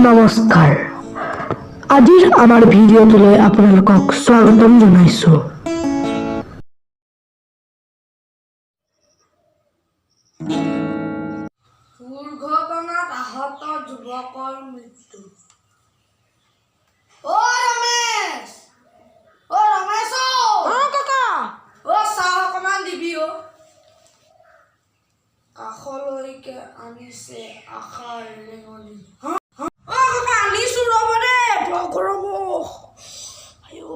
নমস্কাৰ, আজিৰ আমাৰ ভিডিঅ'টোলৈ আপোনালোকক স্বাগতম জনাইছোঁ। দুৰ্ঘটনাত আহত যুৱকৰ মৃত্যু। অ ৰমেশ, অ ৰমেশ, অ। অ ককা। অ, চাহ অকণমান দিবি অ। কাষলৈকে আনিছে আশাৰ ৰেঙনি। অ ককা, আনিছো, ৰ'ব দেই। বৰ গৰম অ। আইঐ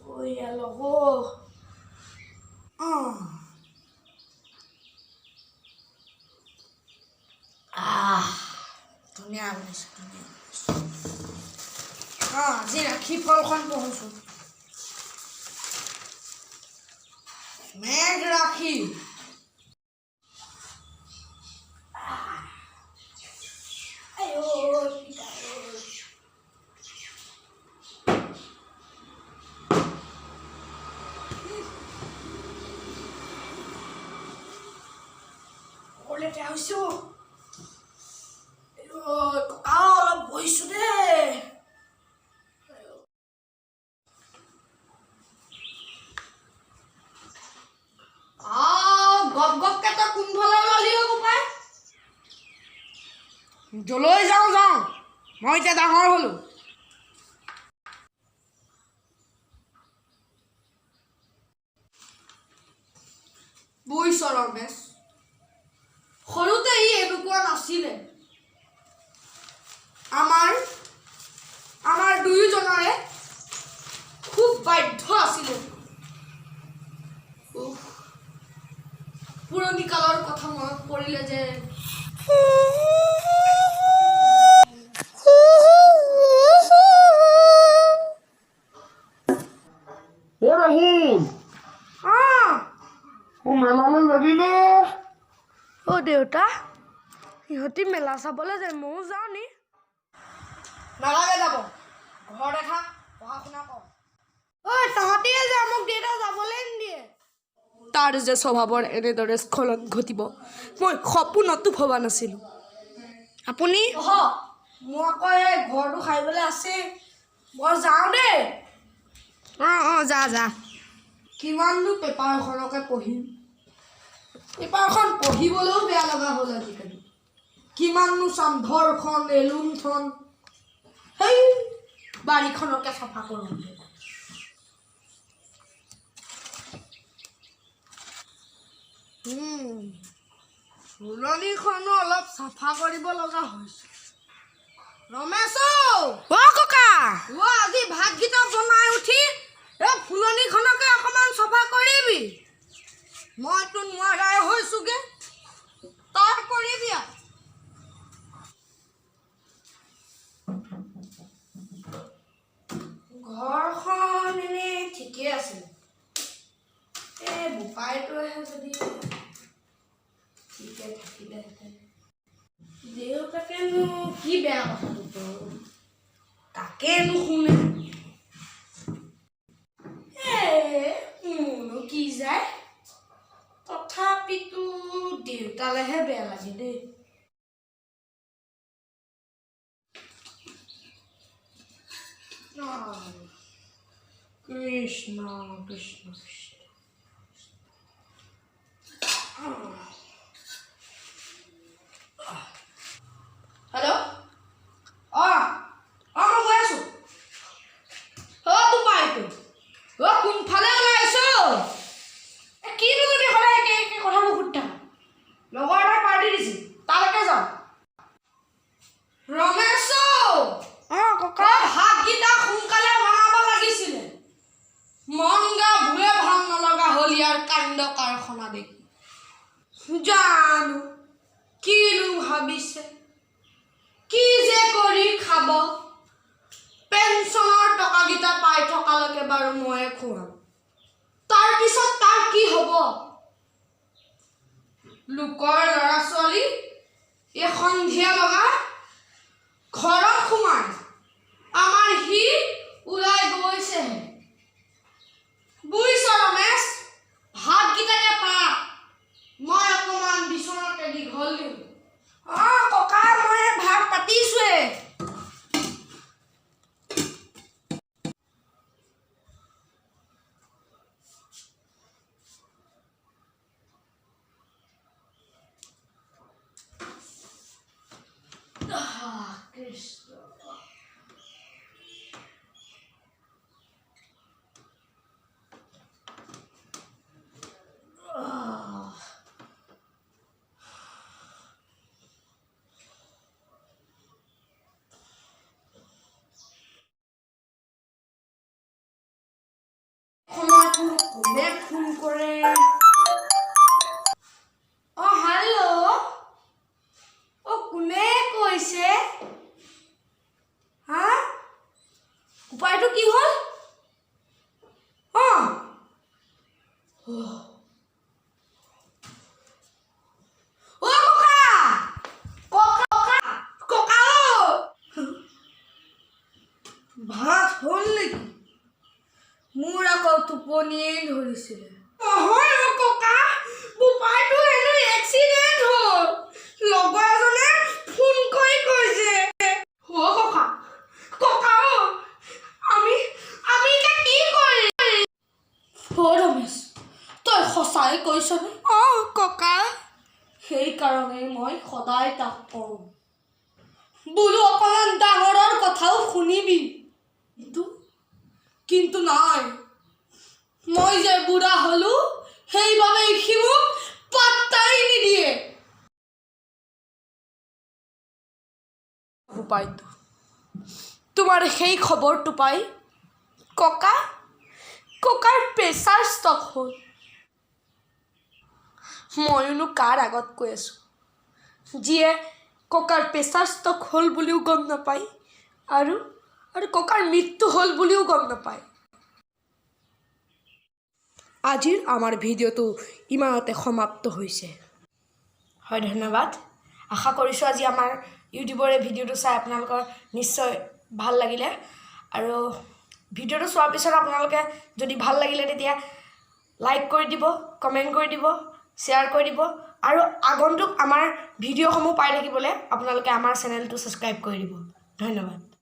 ঐ, লগ অ। আহ, ধুনীয়া বনাইছে, ধুনীয়া বনাইছে। আজি ৰাশি ফলখন পঢ়োচোন। মেঘ ৰাশি। আইঐ, পিতা ঐ। বৰ লেতেৰা হৈছে অ। আইঐ, ককা, অলপ বহিছো দেই। আহ, গপ গপকে তই কোনফালে ওলালি অ বোপাই? যলৈ যাওঁ যাওঁ, মই এতিয়া ডাঙৰ হলো। বুজিছ ৰমেশ, সৰুতে ই এনেকুৱা নাছিলে। আমাৰ দুয়োজনৰে খুব বাধ্য আছিলে। উফ, পুৰণি কালৰ কথা মনত পৰিলে যে অ ৰাহুল। অ, মেলালৈ যাবি নে? অ দেউতা, সিহঁতি মেলা চাবলৈ যায়, ময়ো যাওঁ নি? নালাগে যাব, ঘৰতে থাক, পঢ়া শুনা কৰ। ঐ, তহঁতিয়ে যা, মোক দেউতা যাবলৈ নিদিয়ে। তাৰ যে স্বভাৱৰ এনেদৰে স্খলন ঘটিব, মই সপোনতো ভবা নাছিলোঁ। আপুনি মোৰ আকৌ এই ঘৰটো সাৰিবলৈ আছে, মই যাওঁ দেই। অঁ অঁ যা যা। কিমাননো পেপাৰখনকে পঢ়িম? পেপাৰখন পঢ়িবলৈও বেয়া লগা হ'ল আজিকালি। কিমাননো চাম ধৰ্ষণ, এলুণ্ঠন? সেই বাৰীখনকে চাফা কৰোঁ। ফুলনিখনো অলপ চাফা কৰিব লগা হৈছে। ৰমেশ। অ ককা। অ, আজি ভাতকেইটা বনাই উঠি এই ফুলনিখনকে অকণমান চাফা কৰিবি। মইতো নোৱাৰাই হৈছোগে, তই কৰিবি আৰু। ঘৰখন এনেই ঠিকেই আছিল, এই বোপাইটোৱেহে যদি ঠিকে থাকিলেহেঁতেন। দেউতাকেনো কি বেয়া কথাটো কয়, তাকে নুশুনে। এ মোৰনো কি যায়? তথাপিতো দেউতালেহে বেয়া লাগে দেই। আহ, কৃষ্ণ কৃষ্ণ কৃষ্ণ। হেল্ল', অঁ অঁ মই গৈ আছোঁ। অ বোপাইটো, অ, কোনফালে ওলাই আহিছ? এ কিনো তুমি সদায় একে একে কথাবোৰ সুধি থাকা? লগৰ এটাই পাৰ্টি দিছে, তালৈকে যাওঁ। ৰমেশ। অ ককা। তই ভাতকেইটা সোনকালে বনাব লাগিছিলে। মন গা ভুৱে ভাল নলগা হ'ল ইয়াৰ কাণ্ড কাৰখানা দেখি। জানো কিনো ভাবিছে, কি যে কৰি খাব। পেঞ্চনৰ টকাকেইটা পাই থকালৈকে বাৰু ময়ে খুৱাম, তাৰপিছত তাৰ কি হ'ব? লোকৰ ল'ৰা ছোৱালী এই সন্ধিয়া লগা ঘৰত সোমাই, আমাৰ সি ওলাই গৈছেহে। বুজিছ ৰমেশ, ভাতকেইটাকে পাত, মই অকণমান বিচনাতে দীঘল দিওঁ। অ ককা, মই কোনে ফোন কৰে? অ, হেল্ল'। অ, কোনে কৈছে? হা, উপায়টো কি হ'ল? অ অ ককা, ককা, ককা, অ ভাত হ'ল নেকি? মোৰ আকৌ টোপনিয়ে ধৰিছিলে। নহয় অ ককা, বোপাইটো হেনো এক্সিডেণ্ট হ'ল। লগৰ এজনে ফোন কৰি কৈছে। অ ককা, ককা, অ আমি এতিয়া কি কৰিম? অ ৰমেশ, তই সঁচাই কৈছনে? অ ককা। সেইকাৰণেই মই সদায় তাক কওঁ বোলো, অকণমান ডাঙৰৰ কথাও শুনিবি। কিন্তু নাই, মই যে বুঢ়া হলো, সেইবাবেই সি মোক পাত্তাই নিদিয়ে। উপায়টো তোমাৰ সেই খবৰটো পাই ককাৰ প্ৰেছাৰ ষ্ট্ৰক হ'ল। ময়োনো কাৰ আগত কৈ আছোঁ, যিয়ে ককাৰ প্ৰেছাৰ ষ্ট্ৰক হ'ল বুলিও গম নাপায় আৰু ককাৰ মৃত্যু হ'ল বুলিও গম নাপায়। আজিৰ আমাৰ ভিডিঅ'টো ইমানতে সমাপ্ত হৈছে। হয়, ধন্যবাদ। আশা কৰিছোঁ আজি আমাৰ ইউটিউবৰ এই ভিডিঅ'টো চাই আপোনালোকৰ নিশ্চয় ভাল লাগিলে। আৰু ভিডিঅ'টো চোৱাৰ পিছত আপোনালোকে যদি ভাল লাগিলে, তেতিয়া লাইক কৰি দিব, কমেণ্ট কৰি দিব, শ্বেয়াৰ কৰি দিব আৰু আগন্তুক আমাৰ ভিডিঅ'সমূহ পাই থাকিবলৈ আপোনালোকে আমাৰ চেনেলটো ছাবস্ক্ৰাইব কৰি দিব। ধন্যবাদ।